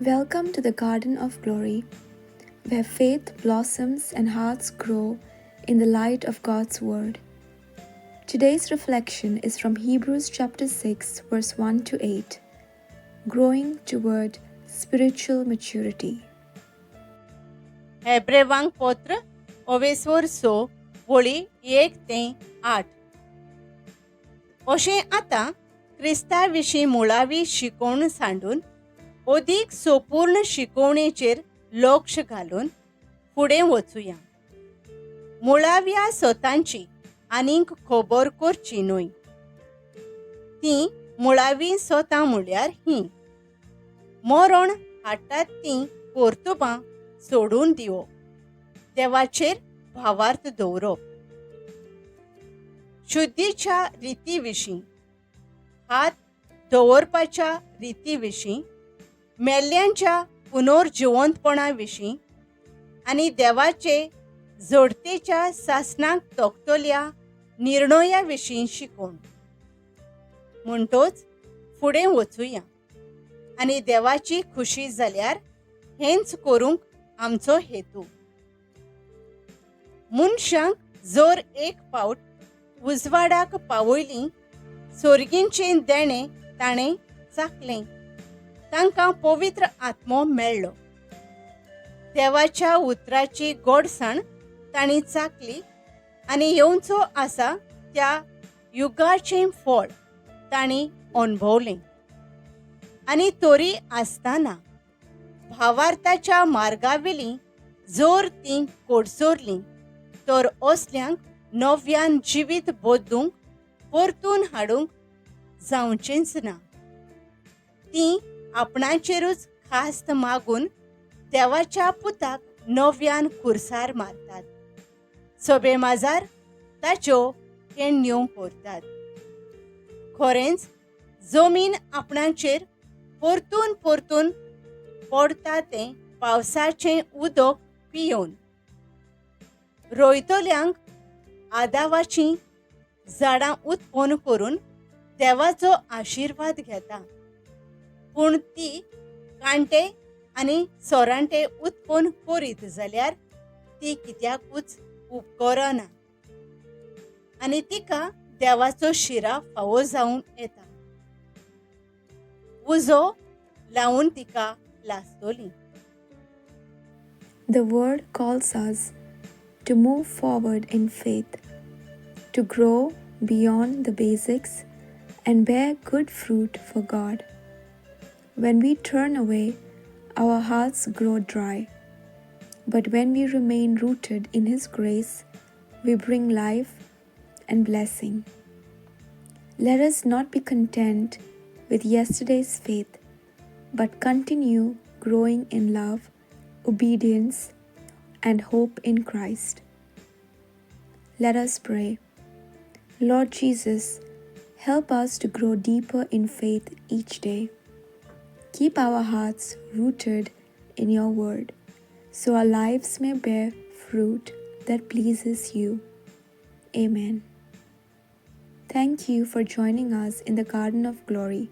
Welcome to the Garden of Glory, where faith blossoms and hearts grow in the light of God's Word. Today's reflection is from Hebrews chapter 6, verse 1 to 8, growing toward spiritual maturity. हेब्रेवांक पत्र ओवेसवर स वळी 1 ते 8. अशें आतां क्रिस्ता विशीं मुळावी शिकोवण सांडून अदीक सोपूर्ण शिकोवणेचेर लक्ष घालून फुडें वचुया. मुळाव्या सोतांची आनीक खबर करची न्हय. तीं मुळावीं सोतां म्हळ्यार हीं: मरण हाडटात तीं कर्तुबां सोडून दिवप, देवाचेर भावार्थ दवरप, शुद्धीच्या रिती विशीं, हात दवरपाच्या रिती विशीं, मेल्ल्यांच्या पुनर्जिवंतपणा विशीं आनी देवाचे जोडतेच्या सासणाक तोखतल्या निर्णया विशीं शिकोवन. म्हणटोच फुडें वचुया आनी देवाची खुशी जाल्यार हेंच करूंक आमचो हेतू. मनशांक जर एक पावट उजवाडाक पावयलीं सोर्गींचें देणें ताणें चाखलें, तांकां पवित्र आत्मो मेळ्ळो, देवाच्या उतराची गोडसाण तांणी चाखली आनी येवचो आसा त्या युगाचें फळ तांणी अणभवलें. आनी तरी आसतना भावार्थाच्या मार्गावेली जर तीं कोडसरलीं तर असल्यांक नव्यान जिवीत बदलूंक परतून हाडूंक जावचेंच ना. तीं आपणाचेरूच खास्त मागून देवाच्या पुताक नव्यान खुर्सार मारतात, सभे माजार ताच्यो केण्ण्यो करतात. खरेंच जमीन आपणाचेर परतून परतून पडटा तें पावसाचें उदक पियोवन रोयतल्यांक आदावाचीं झाडां उत्पन्न करून देवाचो आशिर्वाद घेता, पूण ती कांटे आनी सोरांटे उत्पन्न करीत जाल्यार ती कित्याकूच उपकरना आनी तिका देवाचो शिरा फावो जावन येता. उजो लावन तिका लासतली. The Word calls us to move forward in faith, to grow beyond the basics and bear good fruit for God. When we turn away, our hearts grow dry. But when we remain rooted in His grace, we bring life and blessing. Let us not be content with yesterday's faith, but continue growing in love, obedience, and hope in Christ. Let us pray. Lord Jesus, help us to grow deeper in faith each day. Keep our hearts rooted in your word, so our lives may bear fruit that pleases you. Amen. Thank you for joining us in the Garden of Glory.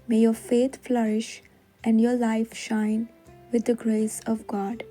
May your faith flourish and your life shine with the grace of God.